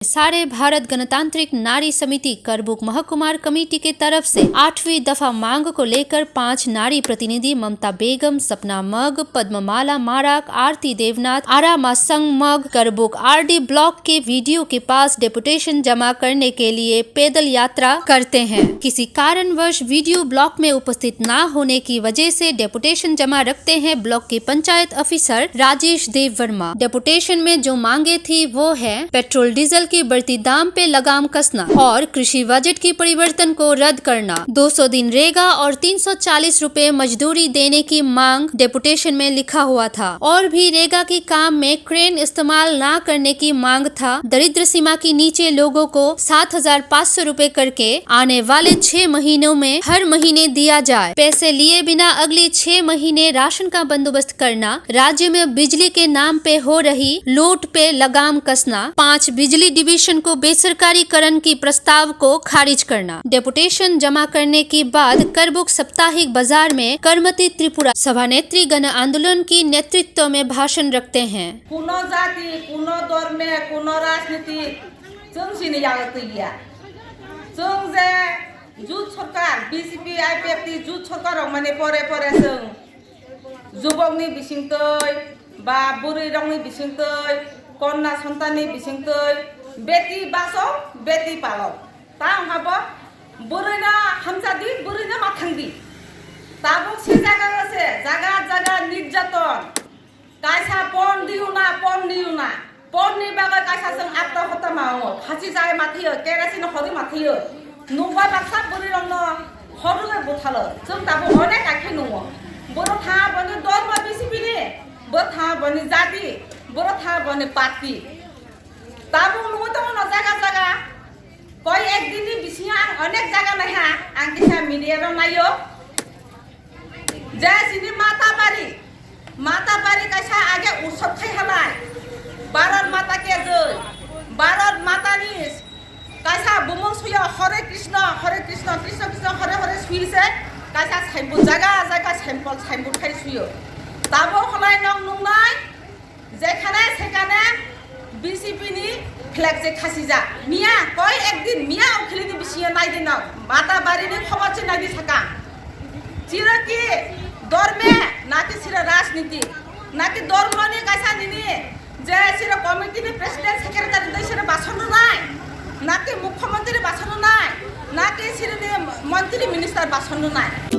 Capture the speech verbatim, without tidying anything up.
सारे भारत गणतांत्रिक नारी समिति करबुक महकुमार कमेटी के तरफ से आठवीं दफा मांग को लेकर पांच नारी प्रतिनिधि ममता बेगम, सपना मग, पद्ममाला माराक, आरती देवनाथ, आरा मासंग मग, करबुक आरडी ब्लॉक के वीडियो के पास डेपुटेशन जमा करने के लिए पैदल यात्रा करते हैं। किसी कारणवश वीडियो ब्लॉक में उपस्थित ना होने की वजह से डेपुटेशन जमा रखते हैं ब्लॉक के पंचायत ऑफिसर राजेश देव वर्मा। डेपुटेशन में जो मांगे थी वो है पेट्रोल डीजल की बढ़ती दाम पे लगाम कसना और कृषि बजट की परिवर्तन को रद्द करना, दो सौ दिन रेगा और तीन सौ चालीस रुपए मजदूरी देने की मांग डेपुटेशन में लिखा हुआ था और भी रेगा के काम में क्रेन इस्तेमाल ना करने की मांग था। दरिद्र सीमा के नीचे लोगों को सात हजार पाँच सौ रुपए करके आने वाले छह महीनों में हर महीने दिया जाए। पैसे लिए बिना अगले छह महीने राशन का बंदोबस्त करना, राज्य में बिजली के नाम पे हो रही लूट पे लगाम कसना, पाँच बिजली डिवीजन को बेसरकारीकरण की प्रस्ताव को खारिज करना। डेपुटेशन जमा करने के बाद करबुक साप्ताहिक बाजार में करमती त्रिपुरा सभानेत्री गण आंदोलन की नेतृत्व में भाषण रखते हैं। কোনো জাতি, কোনো ধর্মে, কোনো রাজনীতি, chwng chini yago twi ya. Chwng je jut sorkar, B J P, I P F T jut sorkar rok mani pore pore chwng jubokni bisingtwi ba bwrwirokni bisingtwi, konna santanni bisingtwi, beti bachao, beti palao. Ta wngkha bo bwrwino hamjadi, bwrwino mathangdi. Tabuk se jaga se jaga jaga nirjaton. Kaisa pon diuna, pon diuna. Ponni bagwi kaisa chwng atta hotta mango. Phachi jai mathiyo, kerosene hori mathiyo. Nukba baksa bwrwirokno horwi buthalo. Chwng tabuk onek khe nungo. Boro tha boni dormo B J P ni, bo tha boni jati, boro tha boni party. Tabuk nungo tongo no jaga jaga. Koi ek din ni bisingo ang onek jaga naiha, ang kisa media rok naio. Je chini Matabari, Matabari kaisa age utsob khai halai. Bharat Mata ke jai, Bharat Mata ni kaisa bumung suyo Hare Krishna, Hare Krishna, Krishna Krishna, Hare Hare sui se kaisa signboard jaga jaga symbol, signboard khai suyo. Tabo halai nong nungnai, jekhane sekhane B J P ni flag je khasijak. Miya koi ek din miya o khili ni bisingo nai di no. Matabari ni khobor se nai di saka. Chiro ki dorme, naki siro rajniti, naki dormo ni kaisa nini je siro committee ni president secretary doi siro bason rwnai, naki mukhyamantri bason rwnai, naki siro ni mantri minister bason rwnai.